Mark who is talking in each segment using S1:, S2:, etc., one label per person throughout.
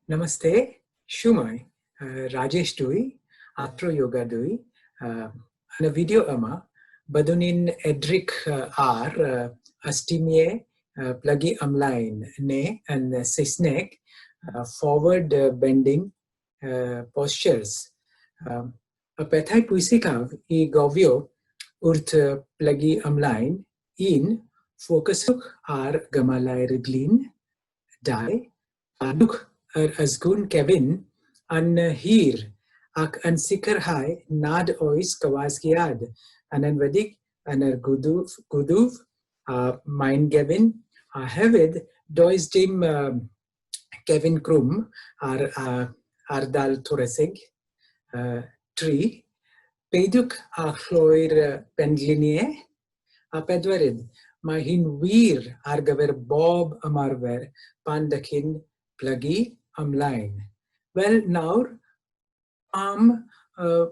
S1: Namaste, Shwmae, Rajesh dwi, Athro Yoga dwi. Yn y fideo yma, byddwn ni'n edrych ar ystumiau plygu ymlaen, neu yn Saesneg, forward bending postures. Y pethau pwysicaf i gofio wrth plygu ymlaen, un, ffocyswch ar gymalau'r glin, 2, Cadwch yr ysgwrn cefn yn hir ac yn sicrhau nad oes cywasgiad, yn enwedig yn yr gwddf a maen gefn, a hefyd does dim cefn crwm ar ardal thoracic. 3, Peidiwch â chloi'r pengliniau. A pedwerydd, mae hi'n wir ar gyfer bob ymarfer pan dych chi'n plygu ymlaen. Wel, nawr, pam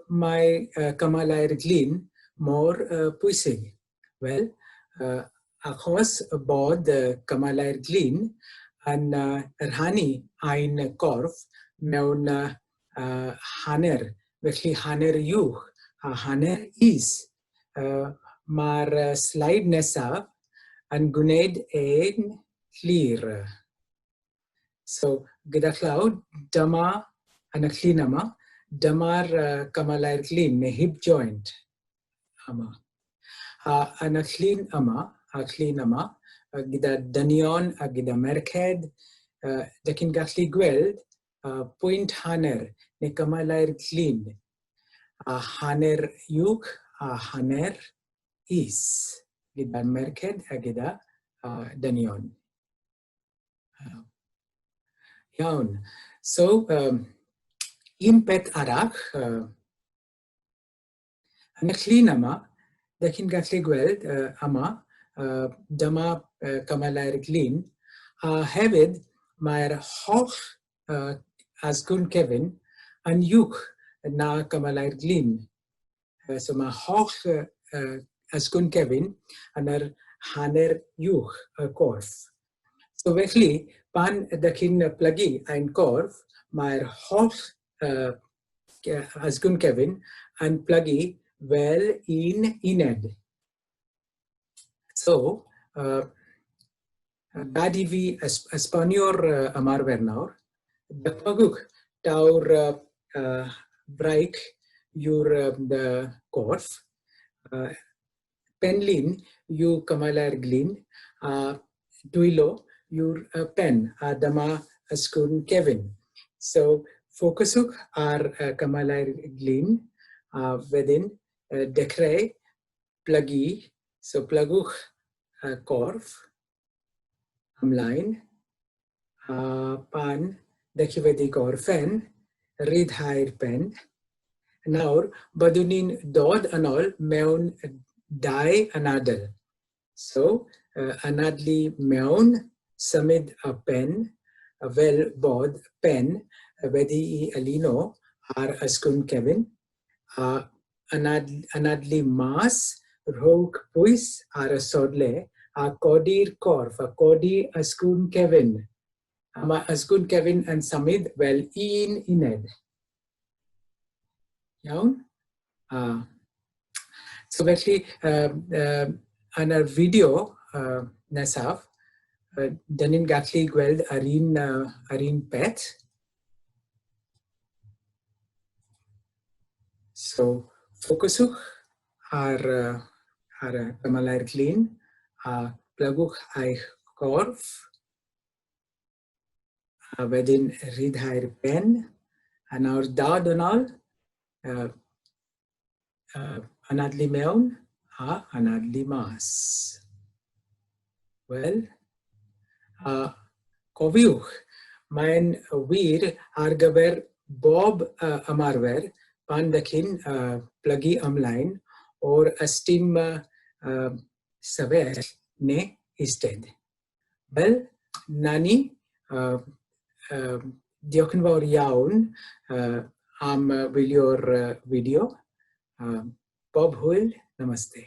S1: mae cymalau'r glin mor bwysig? Wel, achos bod cymalau'r glin yn rhannu ein corff mewn hanner, felly hanner uwch a hanner is. Mae'r sleid nesaf yn gwneud e'n clir. So, gyda llaw, dyma, yn y llun yma, dyma'r cymalau'r glin, neu hip joint yma. A yn y llun yma, a'r llun yma, gyda dynion a gyda merched, dych chi'n gallu gweld pwynt hanner neu cymalau'r glin a hanner uwch a hanner is gyda merched a gyda dynion. Iawn. So, un peth arall, yn y llun yma, dych chi'n gallu gweld yma, dyma cymalau'r glin, a hefyd mae'r holl asgwrn cefn yn uwch na cymalau'r glin. So mae holl asgwrn cefn yn yr hanner uwch y corff. So felly, pan ydych chi'n plygu ein corff, mae'r holl asgwrn cefn yn plygu fel un uned. So, gad i fi esbonio'r ymarfer nawr. Dychmygwch daw'r braich yw'r corff, penlin yw cymalau'r glin, a dwylo yw'r pen, a dyma ysgwrn cefn. So, ffocyswch ar cymalau'r glin, a wedyn dechrau plygu, so plygwch y corff ymlaen, a pan dych chi wedi gorffen, rhyddhau'r pen. Nawr, byddwn ni'n dod yn ôl mewn dau anadl. So, anadlu mewn, symud y pen, fel bod pen wedi'i aluno ar ysgwrn cefn, a anadlu mas, rhowch bwys ar y sodle a codi'r corff a codi ysgwrn cefn. A mae ysgwrn cefn yn symud fel un uned. Iawn? A, so felly, yn yr fideo nesaf, dyn ni'n gallu gweld yr un, yr un peth. So, ffocyswch ar, ar y cymalau'r glin a plygwch eich corff. A wedyn rhyddhau'r pen. A nawr dad yn ôl, anadlu mewn a anadlu mas. Wel, a cofiwch, mae'n wir ar gyfer bob ymarfer pan dych chi'n plygu ymlaen o'r ystym sefyll neu eistedd. Wel, 'na ni. Diolch yn fawr iawn am wylio'r fideo. Bob hwyl, namaste.